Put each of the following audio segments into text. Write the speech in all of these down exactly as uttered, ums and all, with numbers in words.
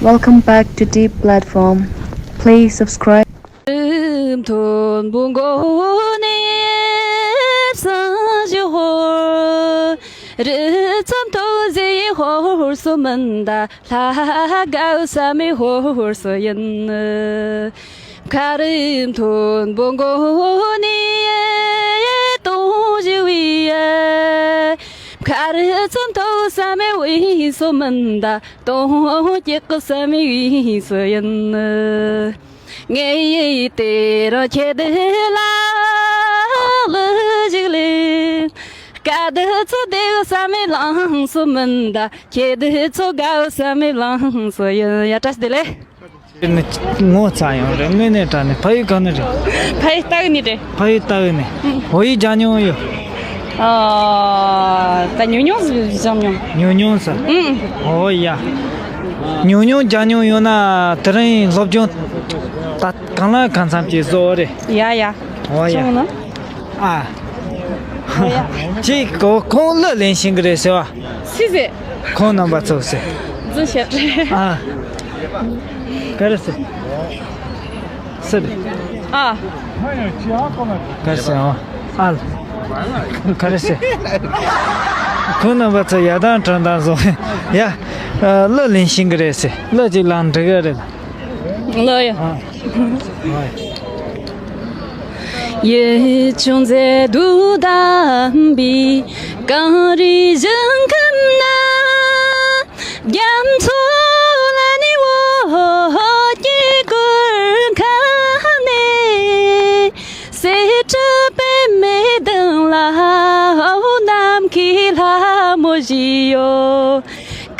Welcome back to Deep Platform. Please subscribe. མཐོན་པོ་མགོ་ནས་བསང་ཞིག་ཧོར། རི་མཚམས་མཐོ་ཟེ་ཧོར་སུ་མིན་ད། ལྷ་དགའ་བསམ་མེད་ཧོར་སུ་ཡིན། མཁར་མཐོན་པོ་མགོ་ནས་དོང་ཞིག་བུས། མཁར་མཚམས་མཐོ་བསམ་མེད་བུས་སུ་མིན་ད། དོང་སྐྱེས་བསམ་མེད་བུས་སུ་ཡིན། ངས་དེ་རང་ཁྱེད་ལ་གླུ་ཞིག་ལེན། དཀའ་སྡུག་ཚོ་བདེ་བསམ་མེད་ལངས་སུ་མིན་ད། ཁྱེད་ཚོ་དགའ་བསམ་མེད་ལངས་སུ་ཡིན། ཡ་བཀྲ་ཤིས་བདེ་ལེགས། ནི་ངོ་ཚ་ཡོང་རེད། དངོས་གནས་དྲང་གནས་ཕ་ཡུལ་གང་ནས་རེད། ཕ་ཡུལ་སྟག་ནས་རེད། ཕ་ཡུལ་སྟག་ནས། ཨུ། བོད་ཡིག་སྦྱང་མྱོང་ཡོད། ཨ། ད་ཉུང་ཉུང་སྦྱང་མྱོང་། ཉུང་ཉུང་ས། ཨུ། ཨོ་ཡ། ཉུང་ཉུང་སྦྱང་མྱོང་ཡོད་ན་དེ་རིང་སློབ་སྦྱོང་ད་གང་ལ་གང་འཚམ་ཅིག་བཟོ་རེད། ཡ་ཡ། ཨོ་ཡ། བྱུང་ན། ཨ། ཨོ་ཡ། ཅིག་གོ་ཁོང་གླུ་ལེན་ཤེས་གི་རེད་ཟེར་བ། སུས་ཟེར། ཁོང་རྣམ་པ་ཚོས་ཟེར། རྫུན་བཤད་རེད། ཨ། ག་རེ་ཟེར། སུ་རེད། ཨ། ག་རེ་ཟེར། ཨ། ཨ་ལ། ག་རེ་ཟེར། ཁོང་རྣམ་པ་ཚོ་ཡ་དང་དྲང་དང་བཟོ། ཡ། ཨ། གླུ་ལེན་ཤེས་གི་རེད་ཟེར། གླུ་ཅིག་བླངས་འགྲིག་གི་རེད། ལོ་ཡ། ཨ། ཨ། ཡིད་ཆུང་མཛེས་སྡུག་ལྡན་པའི་གངས་རིའི་ཞིང་ཁམས་ན། རྒྱ་མཚོ་ལ་ནི་འོད་ཀྱི་གུར་ཁང་ནས། གསེར་ཁྲི་པདྨའི་གདན་ལ་འོ་ནམ་མཁའི་ལྷ་མོ་བཞུགས་ཡོད།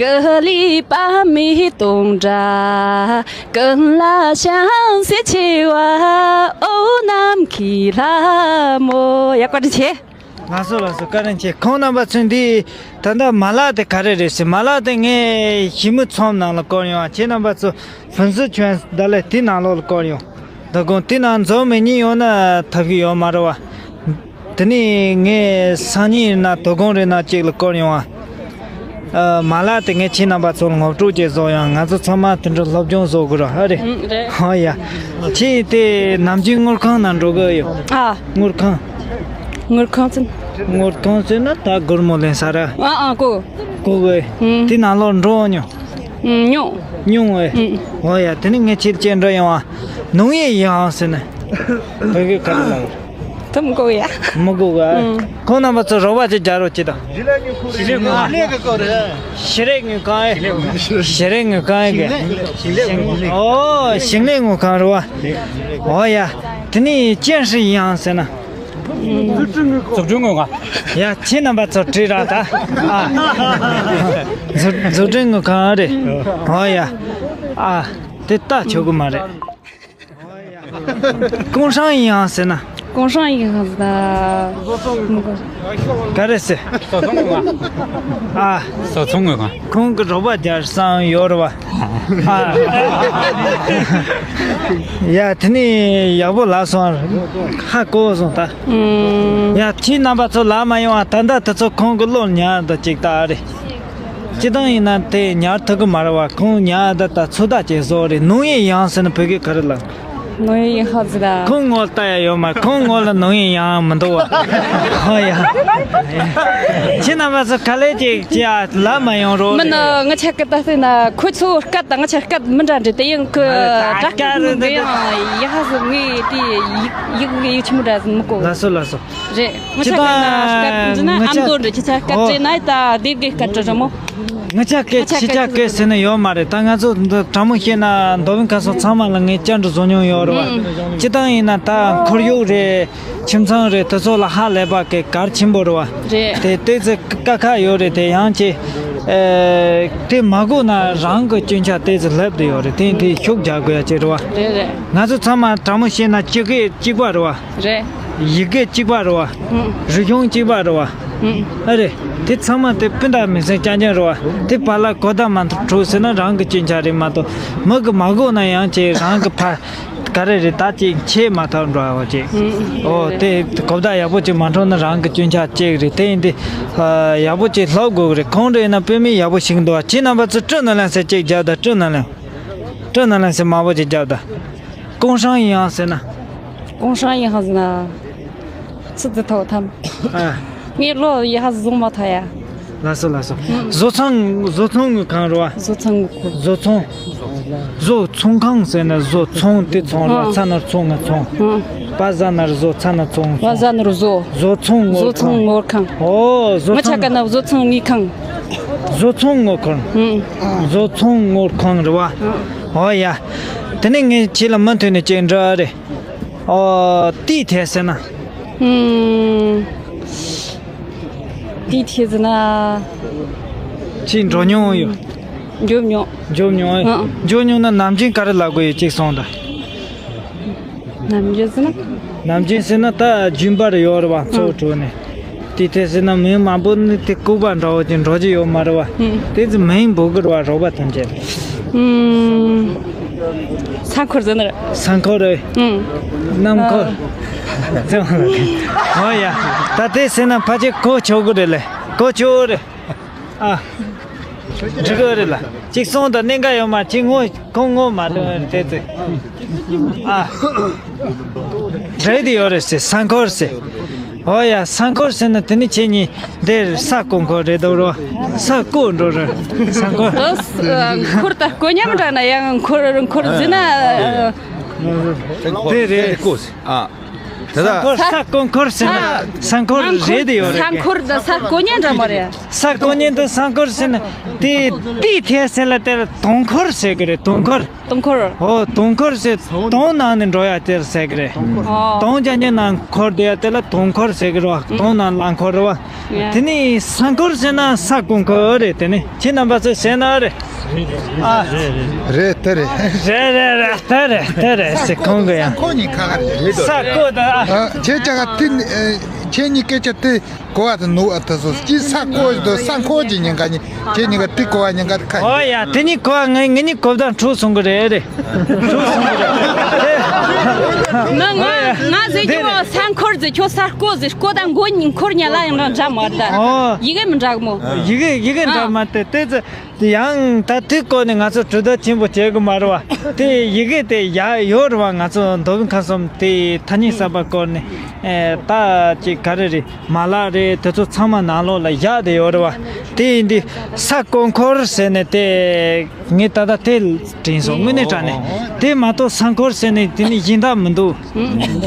ཀུ་ལུ་པདྨའི་སྟོང་འདྲ་ཀུན་ལ་ཤིང་སེ་ཆེ་བ། འོ་ནམ་མཁའི་ལྷ་མོ། ཡ། བཀའ་དྲིན་ཆེ། ལགས་སོ་ལགས་སོ། བཀའ་དྲིན་ཆེ། ཁོང་རྣམ་པ་ཚོས་འདི་ད་ལྟ་མ་ལག་དེ་ག་རེ་རེད་ཟེར། མ་ལག་དེ་ངས་ཞི་མོལ་ཚོགས་ནང་ལ་བསྐུར་ཡོང་། ཁྱེད་རྣམ་པ་ཚོ་ཕུན་སུམ་ཚོགས་ད་ལས་དེ་ནང་ལོགས་ལ་བསྐུར་ཡོང་། དོ་དགོང་དེ་ནང་འཛོམས་མེད་མཁན་ཡོད་ན་ཐབས་ཤེས་ཡོད་མ་རེད་བ། དེ་ནས་ངས་སང་ཉིན་རེད་ན་དོ་དགོང་རེད་ན་གཅིག་ལ་བསྐུར་ཡོང་ཨ། ཨ། མ་ལག་དེ་ངས་ཁྱེད་རྣམ་པ་ཚོ་ལ་ངོ་སྤྲོད་ཅིག་བཟོ་ཡོང་། ང་ཚོ་ཚང་མ་དེ་འདྲ་སློབ་སྦྱོང་བཟོ་དགོས་ར། ཨ་རེད། ཨང་། རེད། ཨོ་ཡ། ཁྱེད་དེ་ནམ་རྒྱུན་དངུལ་ཁང་ནང་འགྲོ་གི་ཡོད། ཨ། དངུལ་ཁང་། དངུལ་ཁང་ཟེར། དངུལ་ཁང་ཟེར་ན་ད་སྒོར་མོ་ལེན་ས་ར། ཨ་ཨ། གོ། གོ་གི། ཨང་། དེ་ནང་ལོགས་འགྲོ་མྱོང་། ཨང་། མྱོང་། མྱོང་ཨེ། ཨང་། ཨོ་ཡ། དེ་ནས་ངས་ཁྱེད་ཅིག་འདྲི་ཡོང་ཨ། ནོང་ཡེ་ཡང་ཟེར་ན་བོད་སྐད་ག་རེ་ལབ། ད་མི་གོ་ཡ། མི་གོ་ག་ཨང་། ཁོང་རྣམ་པ་ཚོ་རོགས་པ་ཅིག་རྒྱག་རོགས་བྱེད་དང་། ཞི་ལི་དངུལ་ཁང་། ཞི་ལི་དངུལ་ཁང་ཨེ། ཞི་ལི་དངུལ་ཁང་ཨེ་གི། ཞིང་ལས་དངུལ་ཁང་། ཨོ། ཞིང་ལས་དངུལ་ཁང་རེད་བ། ཨོ་ཡ། དེ་ནས་ཅན་ཧྲི་ཡང་ཟེར་ན། འཛུགས་སྐྲུན་དངུལ་ཁང་། ཡ། ཁྱེད་རྣམ་པ་ཚོ་བྲིས་ར་ད། ཨ། འཛུགས་འཛུགས་སྐྲུན་དངུལ་ཁང་རེད། ཨོ་ཡ། ཨ། དེ་ལྟ་ཆོག་གི་མ་རེད། ཀུང་ཧྲང་ཡིན་ཡང་ཟེར་ན། ཀུང་ཧྲང་ཡིན་ཡང་ཟེར་ན། ག་རེ་ཟེར། བཟོ་ཚོང་དངུལ་ཁང་། ཨ། བཟོ་ཚོང་དངུལ་ཁང་། ཁོང་གི་རོགས་པ་རྒྱག་བསམ་ཡོད་རེད་བ། ཨ། ཡ། དེ་ནས་ཡག་པོ་ལབ་སོང་། ཧ་གོ་སོང་ད། ཨུམ། ཡ། ཁྱེད་རྣམ་པ་ཚོ་ལབ་མ་ཡོང་ཨ། ད་ལྟ་དེ་ཚོ་ཁོང་གི་བློར་ཉར་འདུག་ཅིག་ད་རེད། སྤྱིར་བཏང་ཡིན་ན་དེ་ཉར་ཐུབ་གི་མ་རེད་བ། ཁོང་ཉར་ད་ད་ཚོད་ལྟ་བྱེད་བཟོ་རེད། ནོང་ཡེ་ཡང་ཟེར་ན་བོད་སྐད་ག་རེ་ལབ། ནོང་ཡེ་ཡིན་ཧ་ཟི་ད། ཁོང་ངོ་ལ་ལྟ་ཡ་ཡོད་མ། ཁོང་ངོ་ལ་ནོང་ཡེ་ཡང་མི་འདུག་བ། ཧོ་ཡ། ཁྱེད་རྣམ་པ་ཚོ་ག་ལེ་ཅིག་ཅིག་ཨ་ལབ་མ་ཡོང་རོགས། མིན་ནི་ང་ཆ་སྐད་ད་ཟེར་ན་ཁོ་ཚོ་སྐད་དང་ང་ཆ་སྐད་མི་འདྲ་འདྲ། དེ་ཡང་ཁོ་ཨ་དྲ་སྐད་ད་འདི་ཡང་ཡ་ཧ་ཟི། ངས་དེ་ཡིག་ཡིག་ཡིག་ཆི་མོ་འདྲ་ཟིན་མི་གོ། ལགས་སོ་ལགས་སོ། རེད། ང་ཆ་སྐད་ན་སྐད་འདི་ན་ཨ་མདོ་འདྲ། ཁྱེད་ཆ་སྐད་བྲིས་ན་ད་སྡེ་དགེ་སྐད་འདྲ་རེད་མོ། ང་ཆ་སྐད་ང་ཆ་ཁྱེད་ཆ་སྐད་ཟེར་ན་ཡོད་མ་རེད། ད་ང་ཚོ་འདི་དྲང་མོ་བཤད་ན་མདོ་དབུས་ཁམས་གསུམ་ཚང་མ་ལ་ངས་བཅར་འདྲི་བཟོ་མྱོང་ཡོད་རེད་བ། ཨུམ། སྤྱིར་བཏང་ཡིན་ན་ད་ཁོར་ཡུག་རེད། ཁྱིམ་ཚང་རེད། དེ་ཚོ་ལ་ཧ་ལས་པ་གི་གལ་ཆེན་པོ་རེད་བ། རེད། དེ་ཏོག་ཙམ་དཀའ་ཁག་ཡོད་རེད། དེ་ཡང་ཅིག་ཨེ་དེ་མ་དགོས་ན་རང་གི་སྐྱོན་ཆ་ཏོག་ཙམ་ལབ་བསྡད་ཡོད་རེད། དེ་དེ་ཤུགས་རྒྱག་དགོས་ཡ་ཅིག་རེད་བ། རེད་རེད། ང་ཚོ་ཚང་མ་དྲང་མོ་བཤད་ན་སྤྱི་སྐད་གཅིག་པ་རེད་བ། རེད། ཡི་གེ་གཅིག་པ་རེད་བ། ཨུམ། རིག་གཞུང་གཅིག་པ་རེད་བ། ཨུམ། ཨ་རེད། དེ་ཚང་མ་དེ་སྤུན་ཟླ་མིང་སྲིང་རྐྱང་རྐྱང་རེད་བ། དེ་བར་ལ་གོ་བརྡ་མ་འཕྲོད་ཟེར་ན་རང་གི་སྐྱོན་ཆ་རེད་མ་གཏོགས། མི་གི་མ་གོ་ན་ཡང་ཅིག་རང་གི་ཕ་ག་རེ་རེད། ད་ཅིག་ཆེ་མ་ཐག་འགྲོ་བ་ཅིག་ཨུམ། ཨོ། དེ་གོ་བརྡ་ཡག་པོ་ཅིག་མ་འཕྲོད་ན་རང་གི་སྐྱོན་ཆ་ཅིག་རེད། དེ་ཡིན་དུས་ཡག་པོ་ཅིག་ལབ་དགོས་གི་རེད། ཁོང་རེད་ན་དཔེ་མི་ཡག་པོ་ཞིག་འདུག་བ། ཁྱེད་རྣམ་པ་ཚོ་སྤྲིན་ནོར་ལེན་ཟེར་ཅིག་རྒྱག་དང་། སྤྲིན་ནོར་ལེན། སྤྲིན་ནང་ལ་སེ་མང་པོ་ཅིག་རྒྱབ་ད། 工商银行 ཟེར་ན། 工商银行 ཟེར་ན། ཚི་ཙི་ཐོག་ཐམ། ཨ། ངས་ལོ་ཡ་ཧ་བཟུང་མ་ཐག་ཡ། ལགས་སོ་ལགས་སོ། བཟོ་ཚོང་བཟོ་ཚོང་གི་ཁང་རེད་བ། བཟོ་ཚོང་གི་ཁང་། བཟོ་ཚོང་། བཟོ་ཚོང་ཁང་ཟེར་ན་བཟོ་ཚོང་དེ་ཚོང་རེད་བ། ཨ། ཚ་ན་ཚོང་ང་ཚོང་། ཨ། པ་ཟ་ན་རུ་བཟོ་ཚ་ན་ཚོང་། པ་ཟ་ན་རུ་བཟོ། བཟོ་ཚོང་ངོ་བཟོ་ཚོང་ངོ་ཁང་། ཨོ་བཟོ་ཚོང་། ང་ཆ་ག་ན་བཟོ་ཚོང་ངི་ཁང་། བཟོ་ཚོང་ངོ་ཁང་། ཨ། བཟོ་ཚོང་ངོ་ཁང་རེད་བ། ཨ། ཨོ་ཡ། དེ་ནས་ངས་ཁྱེད་ལ་མུ་མཐུད་ནས་ཅིག་འདྲི་ཨ་རེད། ཨོ། 地铁 ཟེར་ན། ཨུམ། 地铁 ཟེར་ན། ཅིག་འགྲོ་མྱོང་ཡོད། འགྲོ་མྱོང་། འགྲོ་མྱོང་། ཨ། འགྲོ་མྱོང་ན་ནམ་རྒྱུན་ག་རེ་ལབ་དགོས་ཡོད་ཅིག་གསུངས་དང་། ནམ་རྒྱུན་ཟེར་ན། ནམ་རྒྱུན་ཟེར་ན་ད་རྒྱུན་པར་ཡོད་རེད་བ། ཚོགས་གྲོལ་ནས། 地铁 ཟེར་ན་མི་མང་པོ་ནི་དེ་ལྐུགས་པ་འདྲ་བོ་ཅིག་འགྲོ་རྒྱུ་ཡོད་མ་རེད་བ། ཨུམ། དེ་ཚོ་མིང་འབོད་དགོས་རེད་བ། རོགས་པ་ཐམས་ཅད། ཨུམ། ས་འཁོར་ཟེར་ན་རེད། ས་འཁོར་རེད། ཨུམ། གནམ་འཁོར། ཨ། ཨོ་ཡ། ད་དེ་ཟེར་ན་ཕལ་ཆེར་གོ་ཆོག་གི་རེད་ལེ། གོ་ཆོག་རེད། ཨ། འགྲིག་གི་རེད་ལ། ཅིག་གསུངས་དང་གནད་འགག་ཡོད་མ། ཅིག་ངོ་ཁོང་ངོ་མ་དོན་དེ་ཚོ། ཨ། འགྲིག་དེ་ཡོད་རེད་ཟེར། ས་འཁོར་ཟེར། ཨོ་ཡ། ས་འཁོར་ཟེར་ན་དེ་ནི་ཁྱེད་གཉིས་འདིར་ས་རྐོ་འཁོར་རེད་འདུག་རོ། ས་རྐོ་འགྲོ་རེད། ས་འཁོར། ཨ། འཁོར་ད་རྐོ་མཉམ་འདྲ་ན་ཡང་འཁོར་འཁོར་ཟེར་ན། དེ་རེད། ཨ། དེ་ད། ས་འཁོར། ས་རྐོ་འཁོར་ཟེར་ན་ས་འཁོར་རེད་དེ་ཡོད་རེད། ས་འཁོར་དང་ས་རྐོ་མཉམ་འདྲ་མ་རེད། ས་རྐོ་མཉམ་དང་ས་འཁོར་ཟེར་ན་དེ། 地铁 ཟེར་ལ་དེར་དོང་འཁོར་ཟེར་གི་རེད། དོང་འཁོར། དོང་འཁོར། ཨོ། དོང་འཁོར་ཟེར། དོང་ནང་ནས་འགྲོ་ཡ་དེར་ཟེར་གི་རེད། ཨོ། དོང་རྒྱ་ཉེ་ནང་འཁོར་དེ་ཡ་དེ་ལ་དོང་འཁོར་ཟེར་གི་རེད་བ། དོང་ནང་ལ་འཁོར་རེད་བ། དེ་ནི་ས་འཁོར་ཟེར་ན་ས་རྐོ་འཁོར་རེད། དེ་ནི་ཁྱེད་རྣམ་པ་ཚོས་ཟེར་ན་རེད། ཨ། རེད་དེ་རེད། རེད་རེད་རེད། དེ་རེད་དེ་རེད་ཟེར། ཁོང་གི་ཡང་ས་རྐོ་གཉིས་ཁ་ཁ་རེད། ས་རྐོ་དང་། ཨ། ཁྱེད་ཅག་ག་དེ་ནི་ཨ། ཁྱེད་གཉིས་སྐད་ཆ་དེ་གོ་བ་དང་ནུ་བ་དེ་ཚོ་ཅི། ས་རྐོ་དང་ས་འཁོར་གྱི་ཉེན་ཁ་གཉིས། ཁྱེད་གཉིས་ཀ་དེ་གོ་བ་ཉེན་ཁ་ཁ། ཨོ་ཡ། དེ་གཉིས་གོ་བ། ངས་ངེད་གཉིས་གོ་བ་དང་འཁྲུག་སོང་གི་རེད། རེད། འཁྲུག་སོང་གི་རེད། ང་ང་ང་ཟེར་གྱི་མོ། ས་འཁོར་ཟེར། ཁྱོད་ས་རྐོ་ཟེར། རྐོ་དང་མགོ་གཉིས་འཁོར་ཉལ་ལ་ཡང་འདྲ་མ་རེད། ཨོ། ཡི་གེ་མི་འདྲ་གི་མོ། ཡི་གེ་ཡི་གེ་འདྲ་མ་དེ་དེ་ཚོ། དེ་ཡང་ད་དེ་སྐོར་ནས་ང་ཚོ་གྲོས་བསྡུར་ཆེན་པོ་བྱེད་དགོས་མ་རེད་བ། དེ་ཡི་གེ་དེ་ཡག་ཡོད་རེད་བ། ང་ཚོ་མདོ་དབུས་ཁམས་གསུམ་དེ་ཐ་སྙད་གསར་པ་སྐོར་ནས། ཨེ། ད་ཅིག་ག་རེ་རེད། མ་ལག་རེད། དེ་ཚོ་ཚང་མ་ནང་ལོགས་ལ་བཞག་བསྡད་ཡོད་རེད་བ། དེ་ཡིན་དུས་ས་རྐོ་འཁོར་ཟེར་ནས་དེ་ངས་ད་ལྟ་དེ་དྲན་སོང་། དངོས་གནས་དྲང་གནས་དེ་མ་གཏོགས་ས་འཁོར་ཟེར་ནས་དེ་ནི་གཞན་དག་མི་འདུག།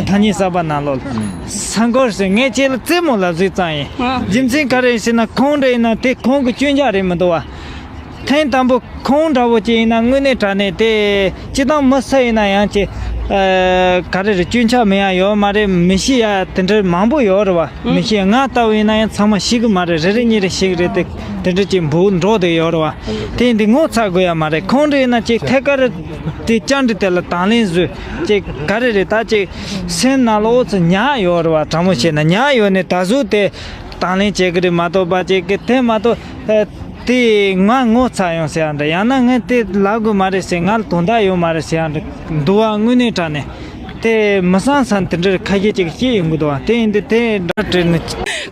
ཐ་སྙད་གསར་པ་ནང་ལོགས་ལ། ས་འཁོར་ཟེར། ངས་ཁྱེད་ལ་རྩེད་མོ་ལབ་ཟིག་བརྩམས་ཡིན། རྒྱུ་མཚན་ག་རེ་ཟེར་ན། ཁོང་འདྲ་ཡིན་ན་དེ་ཁོང་གི་སྐྱོན་ཆ་རེད་མི་འདུག་བ། ཐེངས་དང་པོ་ཁོང་འདྲ་བོ་ཅིག་ཡིན་ན་དངོས་གནས་དྲང་གནས་དེ་སྤྱིར་བཏང་མི་སུ་ཡིན་ན་ཡང་ཅིག། ཨ། ག་རེ་རེད། སྐྱོན་ཆ་མེད་ཡ་ཡོད་མ་རེད། མི་ཤེས་ཡ་དེ་འདྲ་མང་པོ་ཡོད་རེད་བ། མི་ཤེས། ང་ལྟ་བུ་ཡིན་ན་ཡང་ཚང་མ་ཤེས་གི་མ་རེད། རེ་རེ་གཉིས་རེ་ཤེས་གི་རེད་དེ། དེ་འདྲ་ཅིག་འབུ་འགྲོ་བསྡད་ཡོད་རེད་བ། དེ་འདི་ངོ་ཚ་དགོས་ཡ་མ་རེད། ཁོང་འདྲ་ཡིན་ན་ཅིག་ཐད་ཀར་དེ་བཅར་འདྲི་དེ་ལ་དང་ལེན་བཟོས། ཅིག་ག་རེ་རེད། ད་ཅིག་སེམས་ནང་ལ་འོ་ཙི་ཉར་ཡོད་རེད་བ། དྲང་མོ་བཤད་ན་ཉར་ཡོད་ནས་ད་གཟོད་དེ་དང་ལེན་བྱེད་གི་རེད་མ་གཏོགས་པ། ཅིག་གི་དེ་མ་གཏོགས། ཨ། དེ་ང་ངོ་ཚ་ཡོང་ཟེར་ཡ་འདྲ། ཡང་ན་ངས་དེ་ལབ་དགོས་མ་རེད་ཟེར། ང་ལ་དོན་དག་ཡོད་མ་རེད་ཟེར་ཡ་འདྲ་འདུག་བ། དངོས་གནས་དྲང་གནས་དེ་མི་བསམ་བསམ་དེ་འདྲ་ཁ་ཤས་ཅིག་བཤད་ཡོང་གི་འདུག་བ། དེ་ཡིན་དུས་དེ་འདྲ་དྲན་ནས།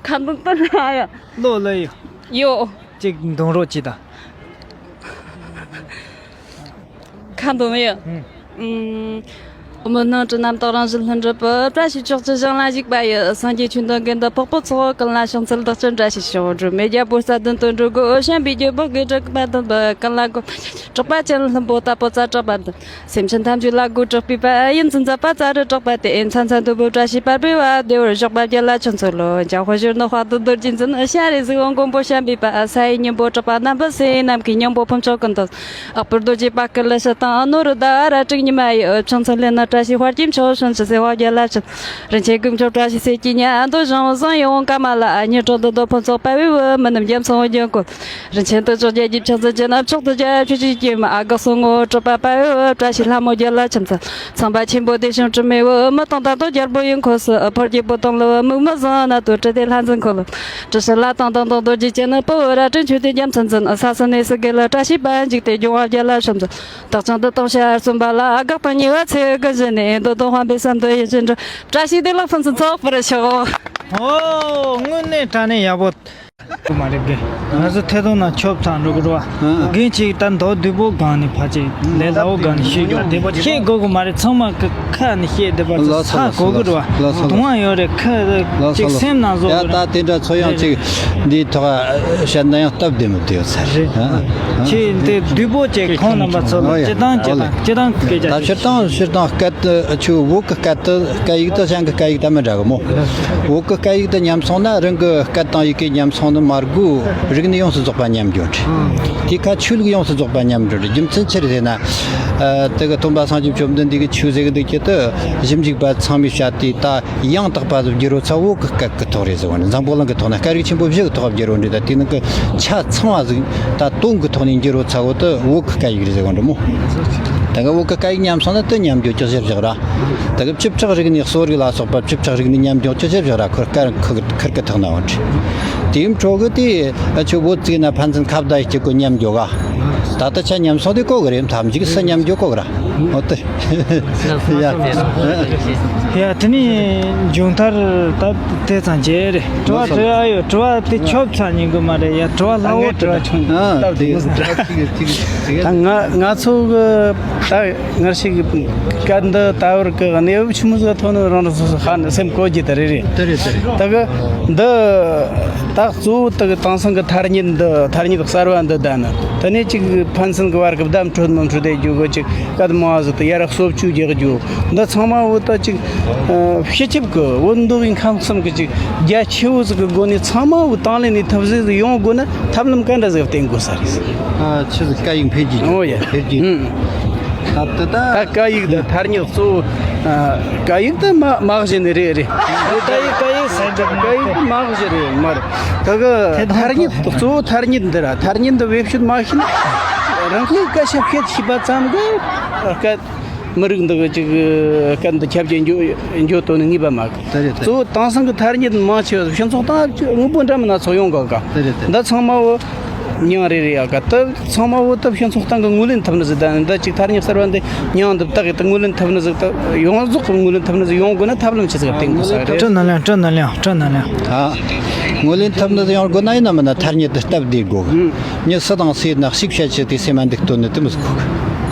ཁ་འདོན་སྟོན་ན་ཡ། ལོ་ལོ་ཡོད། ཡོད། ཅིག་འདོན་རོགས་གྱིས་དང་། ཁ་འདོན་ཡོད། ཨུམ། ཨུམ། མི་སྣང་གྲུ་རྣམ་དག་རང་བཞིན་ལྷུན་གྲུབ་པའི། བཀྲ་ཤིས་ཕྱོགས་བཅུའི་ཞིང་ལ་བཞུགས་པ་ཡི། སངས་རྒྱས་ཆོས་འདོན་དགེ་འདུན་ཕོ་རབ་ཚོགས། ཀུན་ལ་ཕྱག་འཚལ་བདག་ཅག་བཀྲ་ཤིས་ཤོག། སྒྲོལ་མའི་རྒྱལ་པོ་རྩ་བདུན་དུ་འགྲོ་དགོས། བྱམས་པའི་རྒྱལ་པོ་དགེ་སྡིག་པ་དང་བུ། ཀུན་ལ་གོམས་པའི་གྲགས་པ་ཅན། ལྷུན་པོ་ལྟ་བུ་ཙ་གྲགས་པ་དང་། སེམས་ཅན་ཐམས་ཅད་ལ་དགོས་གྲགས་པའི་དཔལ། ཡིད་བཞིན་མཛད་པ་ཙ་རི་གྲགས་པ་སྟེ། མཚན་མཚན་དུ་བོད་བཀྲ་ཤིས་པར་སྤེལ་བ། བདེ་བར་གཤེགས་པ་རྒྱལ་ལ་ཕྱག་འཚལ་ལོ། འཇམ་དཔལ་གཞོན་ནུ་དཔལ་ལྡན་རྡོ་རྗེ་འཛིན། ཤཱ་རིའི་གཟིགས་དབང་མགོན་པོ་བྱམས་པའི་དཔལ། ས་ཡི་སྙིང་པོ་གྲགས་པ་རྣམ་པར་གསལ། ནམ་མཁའི་སྙིང་པོ་ཕུན་ཚོགས་ཀུན་ཏུ། ལྷག་པར་རྡོ་རྗེ་དཔལ་སྐུ་ལ་ཕྱག་དང་། ནོར་བུ་ཟླ་བ་རལ་གྲི་ཉི་མ་ཡི། ཕྱག་འཚལ་ལྷ་ནི་བཀྲ་ཤིས་དཔལ་གྱི་མཆོག། བྱང་ཆུབ་སེམས་དཔའ་རྒྱལ་ལ་ཕྱག་འཚལ། རིན་ཆེན་དཀོན་མཆོག་བཀྲ་ཤིས་སྲས་ཀྱི་ཉ། འདོད་ཞིང་བཟང་ཡིད་འོང་ཀ་མ་ལ། ཉི་གྲགས་འདི་དག་ཕུན་ཚོགས་དཔལ་བའི་བུ། མི་རྣམས་རྒྱ་མཚོའི་རྒྱན་བཀོད། རིན་ཆེན་དུ་ཆོག་རྒྱལ་གྱི་ཕྱག་འཚལ་ཅན། མཆོག་ཏུ་རྒྱལ་ཆོས་ཀྱི་སྐྱེས་མ། དགའ་གསུམ་ངོ་བོ་གྲགས་པ་དཔལ་བའི་བུ། བཀྲ་ཤིས་ལྷ་མོ་རྒྱལ་ལ་ཕྱག་འཚལ། ཚངས་པ་ཆེན་པོ་བདེ་ཞིང་དྲི་མེད་བུ། མི་གཏོང་དང་དོ་རྒྱལ་པོ་ཡི་འཁོར་སུ། ཕོ་རྒྱལ་པོ་དང་ལུ་བུ་མིག་མི་བཟང་། ནད་དུ་དྲི་སྟེ་ལྷ་འཛིན་འཁོར་ལོ། དྲི་ཞིམ་ལ་དང་དང་དང་རྡོ་རྗེ་ཅན། ཕུ་བོ་རལ་གྲི་མཆོད་དེ་རྒྱ་མཚོར་འཛིན། ས་གསུམ་གནས་སུ་དགེ་ལ་བཀྲ་ཤིས་པ། འཇིག་རྟེན་སྐྱོང་བ་རྒྱལ་ལ་ཕྱག་འཚལ། བདག་ཀྱང་འདི་དང་ཞལ་གསུམ་པ་ལ། དགའ་དང་ཉེ་བར་ཚེ་གང་བཞིན་ནས། འདོད་དང་དབང་པོའི་བསམ་དོན་ཡིད་བཞིན་འགྲུབ། བཀྲ་ཤིས་བདེ་ལེགས་ཕུན་སུམ་ཚོགས་པར་ཤོག། ཨོ། དངོས་གནས་དྲང་གནས་ཡག་པོ། མ་རེད་གི། ང་ཚོ་ཐད་གཏོང་ནང་ཆོབ་ཚང་འགྲོ་གི་རེད་བ། རྒན་གཅིག་ད་མདོ་བདུད་པོ་སྒང་ནས་ཕལ་ཆེར་ལས་སླ་བོ་སྒང་ནས་ཤེས་རྒྱུ་བདེ་པོ་ཤེས་དགོས་གི་མ་རེད། ཚང་མ་གི་ཁ་ནས་བཤད་བདེ་པོ་ཚོ་ཚ་དགོས་གི་རེད་བ། དུང་བ་ཡོད་རེད། ཁ་ཅིག་སེམས་ནང་བཟོ་ཡ་གི་ད་རེད། དེ་འདྲ་ཚོ་ཡང་ཅིག་འདིའི་ཐོག་བཤད་ན་ཡང་སྟབས་བདེ་མི་བདེ་ཡོད་ས་རེད། རེད། ཨ། ཁྱེད་འདི་བདུད་པོ་ཅིག་ཁོང་རྣམ་པ་ཚོ་ལ་ཨོ་ཡ། སྤྱི་བཏང་སྤྱི་ཨོ་ལེ། བཏང་སྐད་ཆ་ད་སྤྱིར་བཏང་སྤྱིར་བཏང་སྐད་དུ་ཆུ་བོད་ཀྱི་སྐད་དུ་སྐད་ཡིག་དང་བྱང་གི་སྐད་ཡིག་དང་མི་འདྲ་གི་མོ། བོད་ཀྱི་སྐད་ཡིག་དེ་ཉམས་སོང་ན་རང་གི་སྐད་དང་ཡི་གེ་ཉམས་སོང་ནི་མ་དགོས། རིག་གནས་ཡོངས་སུ་རྫོགས་པ་ཉམས་འགྱོ་འདྲ། དེ་ཁ་ཆོས་ལུགས་ཡོངས་སུ་རྫོགས་པ་ཉམས་འགྲོ་འདྲ། རྒྱུ་མཚན་ཆི་རེད་ཟེར་ན། ཨ། དེ་གི་སྟོན་པ་སངས་རྒྱས་བཅོམ་ལྡན་འདས་ཀྱིས་ཆོས་ཟེར་གི་འདུག་གི་དེ་ཞིབ་འཇུག་པ་ཚང་མས་བཤད་དེ་ད་ཡང་དག་པ་ཟིག་བསྒྱུར་རོ་ཚ་བོད་ཀྱི་སྐད་ཀྱི་ཐོག་རེད་ཟེར་བ་ནི། འཛམ་བུ་གླིང་གི་ཐོག་ན་སྐད་རིགས་ཆེན་པོ་བཞི་གི་ཐོག་བསྒྱུར་རོ་འདྲ། ད་དེ་ནང་གི་ཆ་ཚང་བ་ཟིག་ད་དོན་གི་ཐོག་ནས་བསྒྱུར་རོ་ཚ་བོ་དེ་བོད་ཀྱི་སྐད་ཡིག་རེད་ཟེར་བ་འདྲ་མོ། ད་གི་བོད་ཀྱི་སྐད་ཡིག་ཉམས་སོང་ན་དེ་ཉམས་འགྱོ་ཅི་ཟེར་བཞག་ར། ད་གི་བཅུ་ཕྲག་རིག་གནས་གསོ་རིག་ལ་སོགས་པ་བཅུ་ཕྲག་རིག་གནས་ཉམས་འགྱོ་ཅི་ཟེར་བཞག་ར། ཁུར་ཁུར་ཁུར་གི་ཐག་ན་འོན་ཏེ། དེའི་འཕྲོ་གི་དེ་ཆུ་བོད་ཙིག་ན་ཕན་ཚུན་ཁ་བརྡ་ཡི་གི་གོ་ཉམས་འགྱོ་ག། ད་ལྟ་ཆ་ཉམས་སོང་དེ་གོ་གི་རེད། ཐམས་ཅད་སུ་ཉམས་འགྱོ་གོ་གི་ར། འོ་དེ། ཡ། ཡ། དེ་ནས་མཇུག་མཐར་ད་དེ་ཙམ་བྱས་རེད། དྲི་བ་དྲི་ཡ་ཡོད། དྲི་བ་དེ་ཆོབ་ཚ་ཉན་གི་མ་རེད། ཡ། དྲི་བ་སླ་བོ་དྲི་བ་ཆུང་། ཨ། དེ། ད་ང་ང་ཚོ་གི་ད་ངར་ཞིག་གི་སྐད་འདི་ད་བར་གི་གནས་བབ་ཆི་མོ་ཟིག་ཐོག་ནས་རང་རང་སོ་སོ་ཧ་ནས་སེམས་གོ་རྒྱུ་དེ་རེད་རེད། དེ་རེད་དེ་རེད། ད་གི་འདི་ད་གཙོ་བོ་ད་གི་དེང་སང་གི་ཐ་སྙད་འདི་ཐ་སྙད་གསར་བ་འདི་ད་ནི་དེ་ནས་ཅིག་ཕན་ཚུན་གི་བར་གི་བརྡ་འཕྲོད་མི་འཕྲོད་དེ་རྒྱུ་གི་ཅིག་སྐད་མང་བ་ཟིག་ཏུ་ཡར་གསོ་བཅོས་རྒྱག་རྒྱུ། འདི་ཚང་མ་བོ་ད་ཅིག་ཨ་སྤྱི་ཁྱབ་ཀྱི་བོད་མདོ་དབུས་ཁམས་གསུམ་གྱི་ཅིག་རྒྱ་ཆེ་བོ་ཟིག་གི་སྒོ་ནས་ཚང་མ་བོ་དང་ལེན་ནས་ཐབས་ཟད་ཟིག་ཡོང་དགོས་ན་ཐབས་ལམ་ག་འདྲ་ཟིག་བསྟེན་དགོས་ས་རེད། ཨ། ཆི་ཟིག་སྐད་ཡིག་འཕེལ་རྒྱས། ཨོ་ཡ། འཕེལ་རྒྱས། ཨུ། ད་ད་ད། ད་སྐད་ཡིག་དང་ཐ་སྙད་གཙོ་བོ། ཨ། སྐད་ཡིག་དེ་མ་མ་གཞི་ནས་རེད་རེད། སྐད་ཡིག་སྐད་ཡིག་ཟེར་འདྲ། སྐད་ཡིག་དེ་མ་གཞི་རེད་མ་རེད། ད་གི་ཐ་སྙད་གཙོ་བོ་ཐ་སྙད་འདི་ར། ཐ་སྙད་འདི་བེད་སྤྱོད་མ་ཤེས་ན་རང་གི་སྐད་ཆ་བཤད་ཤེས་པ་ཙམ་གི་སྐད། མི་རིགས་འདི་གི་ཅིག་སྐད་འདི་ཁྱབ་རྒྱ་འགྱོ་འགྱོ་དོན་ནི་ངེས་པ་མ་གི། དེ་རེད་དེ། གཙོ་བོ་དེང་སང་གི་ཐ་སྙད་མང་ཆེ་བ་སྤྱི་ཚོགས་སྟེང་དངོས་པོ་འདྲ་མིན་སྣ་ཚོགས་ཡོང་གི་ག། དེ་རེད་དེ། འདི་ཚང་མ་བོ་མྱིང་རེ་རེ་ཡ་ག་ད་ཚང་མ་བོ་ད་སྤྱི་ཚོགས་སྟེང་གི་ངོས་ལེན་ཐུབ་ནི་ཟིག་ད་ནི་ད་ཅིག་ཐ་སྙད་གསར་བ་འདི་མྱིང་འདི་བཏགས་གི་ད་ངོས་ལེན་ཐུབ་ནི་ཟིག་ད་ཡོངས་རྫོགས་གི་ངོས་ལེན་ཐུབ་ནི་ཟིག་ཡོང་དགོས་ན་ཐབས་ལམ་ཆི་ཟིག་བསྟེན་དགོས་ས་རེད། སྤྲོ་ནན་ལེན། སྤྲོ་ནན་ལེན། སྤྲོ་ནན་ལེན། ཨ། ངོས་ལེན་ཐུབ་ནི་ཟིག་ཡོང་དགོས་ན་ཡིན་ན་མིན་ན་ཐ་སྙད་དེ་སྟབས་བདེ་དགོས་གི། མྱི་སུ་དང་སུ་ཡིན་ན་གཅིག་བཤད་ཆེད་དེ་སེམས་མ་འདུག་དོན་ནི་དེ་མི་ཟིག་གོ་གི།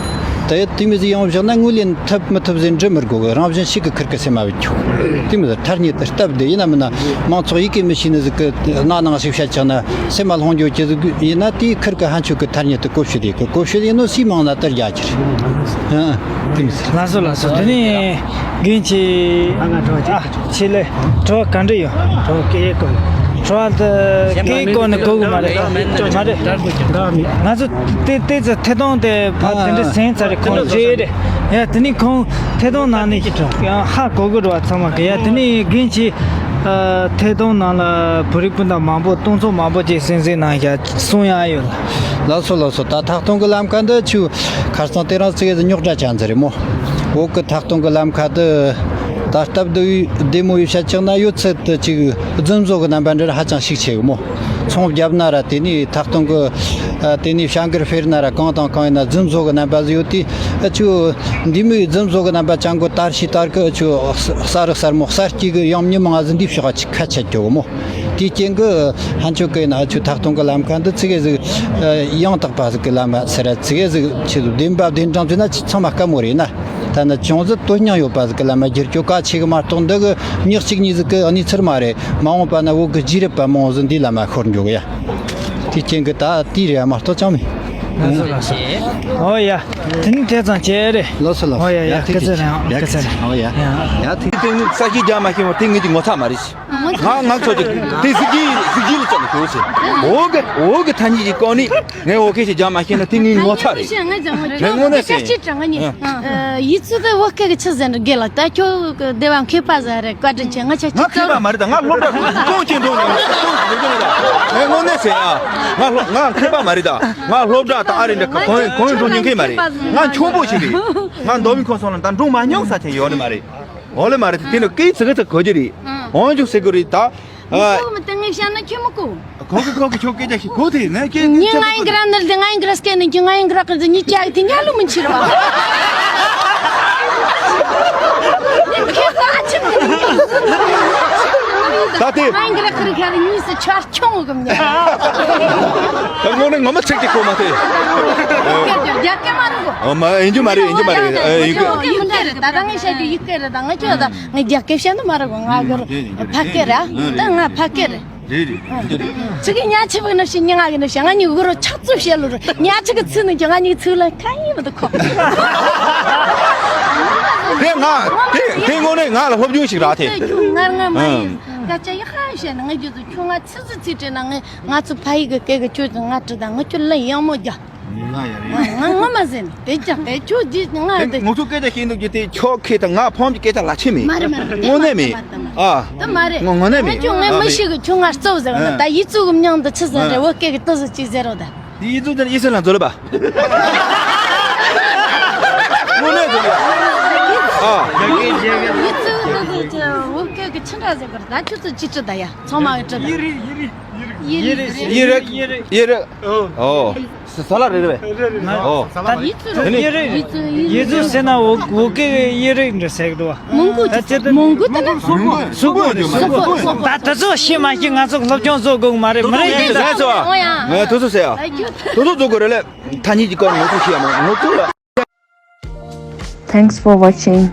ད་ཡོད་དེ་མི་ཟིག་ཡོང་བཞག་ན་ངོས་ལེན་ཐུབ་མི་ཐུབ་ཟེར་འདྲི་མི་དགོས་གི། རང་བཞིན་གཅིག་གི་ཁུར་གི་སེམས་མ་བུད་ཆོག་གི། དེ་མི་ཟིག་ཐ་སྙད་དེ་སྟབས་བདེ་ཡིན་ན་མིན་ན་མང་ཚོགས་ཡི་གེ་མི་ཤེས་ནི་ཟིག་གི་སྣ་ནང་ཞིག་བཤད་ཆགས་ན་སེམས་མ་ལྷུང་འགྱོ་ཅི་ཟིག་ཡིན་ན་དེའི་ཁུར་གི་ཕན་ཆོད་གི་ཐ་སྙད་དེ་གོ་ཤེས་དེ་གི་གོ་ཤེས་ཡིན་ནོ་སུས་མང་ན་དེར་རྒྱ་ཆེར། ཨ། དེ་མི་ཟིག་ལགས་སོ་ལགས་སོ། དེ་ནས་རྒན་ཆེ། ཨ། ང་དྲི་བ་ཅིག་ཨ། ཆེ་ལེ། དྲི་བ་ག་འདྲ་ཡོད། དྲི་བ་སྐད་ཡིག་སྐོར། དྲི་བ་འདི་སྐད་ཡིག་སྐོར་ནས་གོ་གི་མ་རེད། མ་རེད། ང་ཚོ་དེ་དེ་ཚོ་ཐད་གཏོང་དེ་ཕར་དེ་འདྲ་ཟིན་ཚར་རེད། ཁོང་རྗེས་རེད། ཡ། དེ་ནི་ཁོང་ཐད་གཏོང་ནང་ནས་ཡང་ཧ་གོ་གི་རེད་བ་ཚང་མ་གི། ཡ། དེ་ནི་རྒན་གྱིས་ཐད་གཏོང་ནང་ལ་བོད་རིགས་སྤུན་ཟླ་མང་པོ་སྟོང་ཚོ་མང་པོ་ཅིག་གསན་གཟིགས་གནང་བཞག་གསུང་ཡག་ཡོད་ལ། ལགས་སོ་ལགས་སོ། ད་ཐད་གཏོང་གི་ལམ་ཁ་འདི་ཆུ་ཁ་རྩང་དེ་རིང་ཙི་གེ་ཟིག་རྙོག་དྲ་ཅན་ཟིག་རེད་མོ། བོད་ཀྱི་ཐད་གཏོང་གི་ལམ་ཁ་འདི་ད་སྟབས་བདེ་བའི་བདེ་མོ་བའི་བཤད་ཆགས་ན་ཡོད་ཚད་དུ་ཅིག་རྫུན་བཟོ་གི་རྣམ་པ་འདྲ་ཧ་ཅང་ཤུགས་ཆེ་གི་མོ། ཚོང་བརྒྱབ་ན་ར་དེ་ནས་ཐད་གཏོང་གི་ཨ་དེ་ནས་བྱ་འགུལ་སྤེལ་ན་ར་གང་དང་གང་ཡིན་ན་རྫུན་བཟོ་གི་རྣམ་པ་ཟིག་ཡོད་དུས། ཨ་ཆུ་འདི་མོའི་རྫུན་བཟོ་གི་རྣམ་པ་ཅང་གོ་དར་ཤི་དར་གི་ཨ་ཆུ་གསར་གསར་མོ་གསར་སྐྱེས་གི་ཡང་མྱི་མང་ཟིག་འདི་ཕྱོགས་ཁ་ཆད་གི་མོ། དེའི་རྐྱེན་གི་ཧན་ཆོ་གི་ན་ཨ་ཆུ་ཐད་གཏོང་གི་ལམ་ཁ་འདི་ཙི་གེ་ཟིག་ཨ་ཡང་དག་པ་ཟིག་གི་ལམ་ཟེར་ར་ཙི་གེ་ཟིག་ཆུ་བདེན་པ་བདེན་དྲང་བྱས་ན་ཆུ་ཚང་མ་དཀའ་མོ་རེད་ན། ཐ་ན་ཅུང་ཟད་དོན་སྙིང་ཡོད་པ་ཟིག་གི་ལམ་མ་བསྒྱུར་རྒྱུ་གལ་ཆེ་གི་མ་གཏོགས་འདི་གི་མྱི་གཅིག་གཉིས་ཟིག་གི་གནས་ཚུལ་མ་རེད། མ་འོངས་པ་ན་བོད་གི་རྗེས་རབས་པ་མང་བོ་ཟིག་འདིའི་ལམ་མ་ཤོར་འགྲོ་གི་ཡ། དེའི་རྐྱེན་གི་ད་དེའི་རེད་མ་གཏོགས་ཅང་མེད། ལགས་སོ་ལགས་སོ། ཨོ་ཡ། དེ་ནི་དེ་ཙམ་བྱས་རེད། ལགས་སོ་ལགས་སོ། ཨོ་ཡ་ཡ། ཡ་སྐུ་ཚེ་རིང་། ཡ་སྐུ་ཚེ་རིང་། ཨོ་ཡ། ཡ་དེ་དེ་ནི་ས་གཞི་རྒྱ་མ་ཤེས་པ་དེ་ངེད་ཀྱི་ངོ་ཚ་མ་རེད། ང་ང་ཚོ་ཅིག་དེ་གཟི་བརྗིད་གཟི་བརྗིད་ལ་བཅངས་ནས་ཤོག་ཟེར། འོ་གི་འོ་གི་ཐ་སྙད་ཀྱི་སྐོར་ནས་ངས་འོ་སྐད་ཞིག་རྒྱག་མ་ཤེས་ན་དེ་ངའི་ངོ་ཚ་རེད། ངས་དངོས་གནས་ཟེར། ཡིད་ཚུལ་དེ་བོད་སྐད་ཀྱི་ཆི་ཟེར་འདྲ་རྒན་ལགས། ད་ཁྱོད་སྡེ་བ་མཁས་པ་ཟེར་རེད། བཀའ་དྲིན་ཆེ། ང་ཆ་ང་ཁྱི་མཁས་པ་མ་རེད་ད། ང་སློབ་གྲྭ་གོང་ཆེན་འགྲོ་ནས་ངས་དངོས་གནས་ཟེར་ཨ། ང་སློབ་ང་མཁས་པ་མ་རེད་ད། ང་སློབ་གྲྭ་དང་ཨ་རི་འདྲ་གོང་གོང་འགྲོ་མྱོང་མཁན་མ་རེད། ང་ཆུང་པོ་ཞིག་རེད། ང་མདོ་དབུས་ཁམས་གསུམ་ལ་ད་འགྲོ་མ་མྱོང་ས་ཆ་ཡོད་ནི་མ་རེད། འོ་ལེ་མ་རེད་དེ་ནི་སྐད་ཚིག་ཚིག་གོ་རྒྱུ་རེད། ཨང་། འོན་ཀྱང་ཟེར་གི་རེད་ད། ཨ། མི་ཁོག་མི་དེ་ངས་བཤད་ན་ཁྱོད་མི་གོ། གོ་གི་གོ་གི། ཁྱོད་སྐད་ཆ་ཞིག་གོ་དེ་ནས་སྐད་ངས་ང་ཡིན་གི་ར་ནར་དེ་ང་ཡིན་གི་ར་སྐད་ནས་ཁྱོད་ང་ཡིན་གི་ར་གི་ཉི་ཅག་དེ་ཉ་ལུ་མི་འཆི་ར་བ། ཉི་ཁྱོད་ད་ཆི་མི་ཉི། ད་དེ། ང་འགྲིག་གི་རེད། ཁ་རི་གཉིས་སུ་ཆར་ཆུང་གི་མྱི། ད་དངོས་གནས་ངོ་མ་ཚིག་གཅིག་གོ་མ་ཐུབ། རྒྱག་གི་མ་རེད་གོ། ཨོ་མ་ཡིན་རྒྱུ་མ་རེད། ཡིན་རྒྱུ་མ་རེད། ཨ་ཡིན་རྒྱུ། ཡིན་གི་རེད། ད་ད་ངས་བཤད་རྒྱུ་ཡིན་གི་རེད། ད་ང་ཁྱོད་ད་ང་རྒྱག་གི་བཤད་ནི་མ་རེད་གོ། ང་གི་ཕ་སྐད་རེད། ད་ང་ཕ་སྐད་རེད། རེད་རེད། ཚིག་གི་ཉག་ཆེ་བུ་ནི་ཞིག་ཉག་གི་ནི་ཞིག་ང་གཉིས་གུ་རུ་ཆག་རྩུབ་བཤད་ལོ་རུ་ཉག་ཆེ་གི་ཚིག་ནི་ཀྱང་ང་གཉིས་ཚིག་ལ་ཁ་ཡིན་མི་འདུག་ཁོ། དེ་ང་དེ་དེ་དངོས་གནས་ང་ལ་སློབ་སྦྱོང་ཞིག་རག་དེ། ཁྱོད་ངར་ངར་མ་ཡིན། སྐད་ཆ་ཡག་པ་བཤད་ན་ང་རྒྱུ་ཚོ་ཁྱོད་ང་ཚིག་ཚིག་ཚིག་བྲིས་ན་ང་ང་ཚོ་ཕ་ཡི་གི་སྐད་གི་ཁྱོད་ཚོ་ང་བྲིས་དང་ང་ཁྱོད་ལ་ཡག་མོ་རྒྱག་ང་ངོ་མ་ཟིན་དེ་ཀྱང་དེ་ཁྱོད་ཀྱིས་ང་དེ། ངོ་ཚོ་སྐད་ཆ་བཤད་འདུག་རྒྱུ་དེ་ཁྱོད་ཁེ་དང་ང་ཕམ་གྱི་སྐད་ཆ་ལ་ཆེ་མེད། མ་རེད་མ་རེད། དངོས་གནས་མེད། ཨ། ད་མ་རེད། ངོ་ངོ་ནས་མེད། ང་ཁྱོད་ངས་མི་ཤེས་གི། ཁྱོད་ང་རྩོབ་ཟེར་བ་ད་ཡིད་གཙུག་གི་མྱང་འདི་ཆི་ཟེར་རེད། འོ་སྐད་གི་ཏི་ཟི་ཅིག་ཟེར་རོ་ད། དེ་ཡིད་གཙུག་དེ་ཡིད་སེམས་ལ་འཛོལ་ལ་པ། དངོས་གནས་འཛོལ་ལ། ཨ། ཡིད་གཙུག་ཏི་ཟི་ཅིག་འོ་སྐད་གི་ཆི་འདྲ་ཟེར་གི་རེད། ད་ཁྱོད་ཚོ་ཅི་བྲིས་ད་ཡ། ཚང་མ་གི་བྲིས་ད། ཡིད་རིག་ཡིད་རིག་ཡིད་རིག་ཡིད་རིག་ཡིད་རིག། ཨོ། ས་ལ་རེད་རེད། ཨོ། ཡིད་གཙུག་ཡིད་གཙུག་ཟེར་ན་འོ་འོ་སྐད་ཡིད་རིག་འདྲ་ཟེར་གི་འདུག་བ། མོང་གུ་ད་ཅི་ད་མོང་གུ་ད་ད་སུ་གོ་སུ་གོ་སུ་གོ། ད་ད་ཚོ་ཤེས་མ་ཤེས་ང་ཚོ་སློབ་སྦྱོང་བཟོ་དགོས་མ་རེད། མི་རེད་དེ་ད་ཚོ། ང་དུ་ཚོ་ཟེར་ཨ། དུ་ཚོ་བཟོ་དགོས་རེད་ལེ། ཐ་སྙད་ཀྱི་སྐོར་ངོ་ཚོ་ཤེས་མ་ངོ་ཚོ་ལ། Thanks for watching.